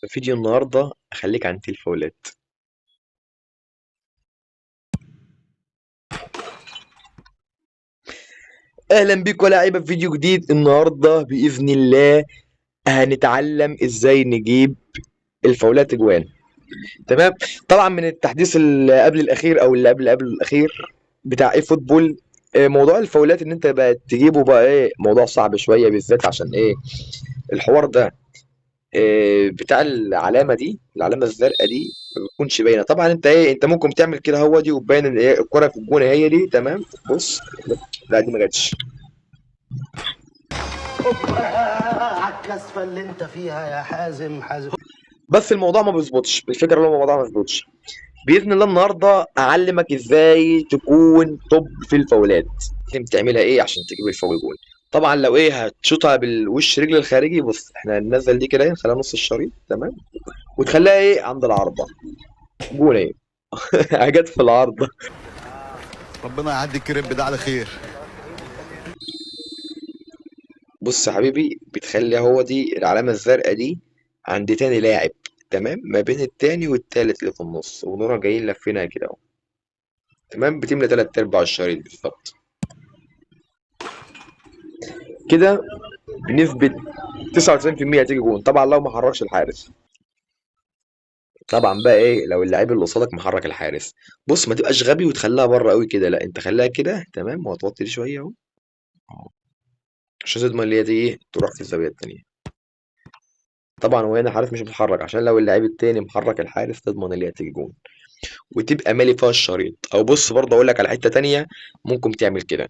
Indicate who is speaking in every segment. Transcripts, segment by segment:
Speaker 1: فيديو النهارده اخليك عن الفاولات. اهلا بيكم يا لعيبة في فيديو جديد. النهارده باذن الله هنتعلم ازاي نجيب الفاولات اجوان. تمام، طبعا من التحديث اللي قبل الاخير او اللي قبل قبل الاخير بتاع eFootball، موضوع الفاولات ان انت بقى تجيبه بقى ايه، موضوع صعب شوية، بالذات عشان ايه الحوار ده، بتاع العلامة دي، العلامة الزرقاء دي ما بتكونش باينة. طبعا انت ايه، انت ممكن تعمل كده هو دي وتبين ان ايه الكره في الجون هي دي. تمام، بص لا دي ما جاتش.
Speaker 2: على الكسفه اللي انت فيها يا حازم. حازم
Speaker 1: بس الموضوع ما بيظبطش، الفكرة اللي هو الموضوع ما بيظبطش. باذن الله النهارده اعلمك ازاي تكون top في الفاولات، لازم تعملها ايه عشان تجيب الفاول جول. طبعا لو ايه هتشوطها بالوش رجل الخارجي، بص احنا هننزل دي كده نخليها نص الشريط، تمام، وتخليها ايه عند العارضة جول ايه جت في العارضة.
Speaker 3: ربنا يعدي الكريب ده على خير.
Speaker 1: بص يا حبيبي، بتخلي هو دي العلامة الزرقاء دي عند تاني لاعب، تمام، ما بين التاني والتالت اللي في النص، ونروح جايين لفينها كده اهو، تمام، بتملى 3/4 الشريط بالظبط كده بنسبة 99% هتيجي جون. طبعا لو ما حركش الحارس، طبعا بقى ايه لو اللعيب اللي قصادك محرك الحارس، بص ما تبقاش غبي وتخليها بره قوي كده، لا انت خليها كده، تمام، وهتوطي دي شوية اهو عشان تضمن اللي هي دي ايه تروح في الزاوية التانية. طبعا وهنا الحارس مش متحرك، عشان لو اللعيب التاني محرك الحارس تضمن اللي هي تيجي جون وتبقى مالي فيها الشريط. او بص برضه اقول لك على حتة تانية ممكن تعمل كده،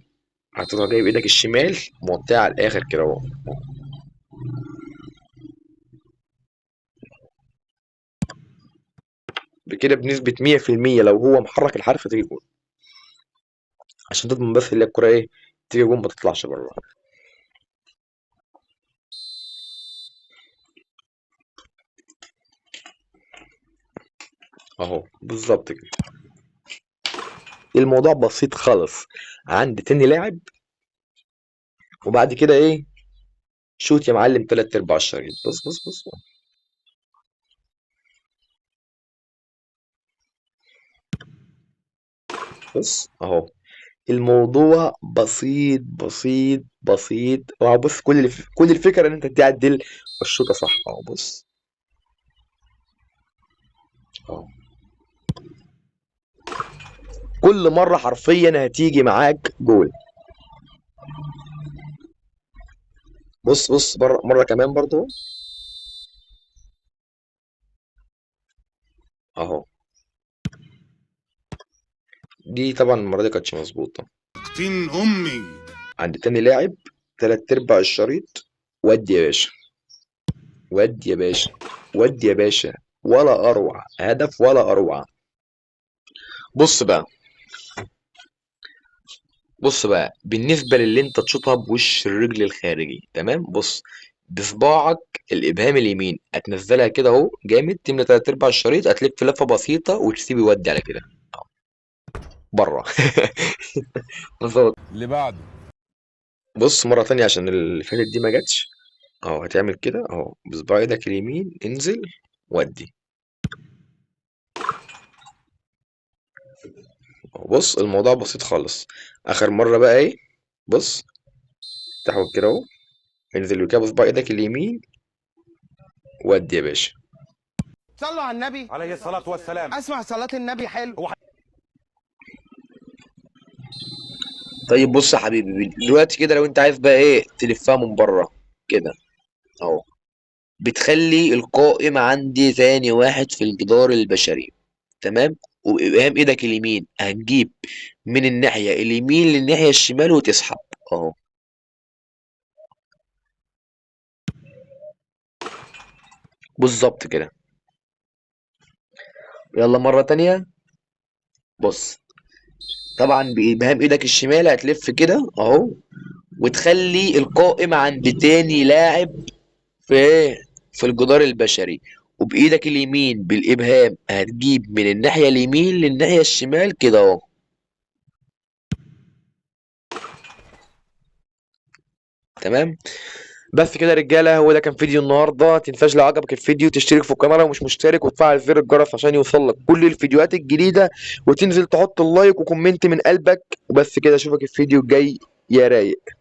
Speaker 1: هتروح جايب ايدك الشمال موطيها على الاخر كده اهو، بكده بنسبة 100% لو هو محرك الحارس هتيجي جون، عشان تضمن بس اللي الكرة ايه تيجي جون ما تطلعش بره. اهو بالظبط كده، الموضوع بسيط خالص. عند تاني لاعب وبعد كده ايه شوت يا معلم 3/4 الشريط. بص بص بص بص اهو، الموضوع بسيط بسيط بسيط. اهو بص، كل الفكرة ان انت تعدل الشوطه صح. اهو بص اهو، كل مرة حرفيا هتيجي معاك جول. بص بص مرة كمان برضو اهو، دي طبعا المرة دي كانتش مظبوطة.
Speaker 3: طين امي.
Speaker 1: عند تاني لاعب 3/4 الشريط، ودي يا باشا، ودي يا باشا، ودي يا باشا، ولا اروع هدف ولا اروع. بص بقى، بص بقى بالنسبة للي انت تشوطها بوش الرجل الخارجي، تمام، بص بصباعك الابهام اليمين هتنزلها كده اهو جامد، تملى 3/4 الشريط، هتلف لفه بسيطة وتسيب يودي على كده بره. بالظبط.
Speaker 3: اللي بعده.
Speaker 1: بص مرة تانية عشان اللي فاتت دي ما جاتش اهو، هتعمل كده اهو بصباع ايدك اليمين، انزل ودي. بص الموضوع بسيط خالص. اخر مرة بقى ايه، بص تحول كده اهو، انزل كده بصباع ايدك اليمين ودي يا باشا.
Speaker 2: صلوا على النبي
Speaker 4: عليه الصلاة والسلام.
Speaker 2: اسمع صلاة النبي حلو.
Speaker 1: طيب بص يا حبيبي، دلوقتي كده لو انت عايز بقى ايه تلفها من بره كده اهو، بتخلي القائم عندي ثاني واحد في الجدار البشري، تمام، وابهام ايدك اليمين هنجيب من الناحية اليمين للناحية الشمال وتسحب اهو. بالظبط كده. يلا مرة تانية. بص طبعا بإبهام ايدك الشمال هتلف كده اهو، وتخلي القائم عند تاني لاعب في الجدار البشري، وبإيدك اليمين بالإبهام هتجيب من الناحية اليمين للناحية الشمال كده اهو. تمام. بس كده يا رجاله، هو ده كان فيديو النهارده. تنساش لو عجبك الفيديو تشترك في القناة لو مش مشترك، وتفعل زر الجرس عشان يوصلك كل الفيديوهات الجديدة، وتنزل تحط ال like و comment من قلبك. وبس كده، اشوفك الفيديو الجاي يا رايق.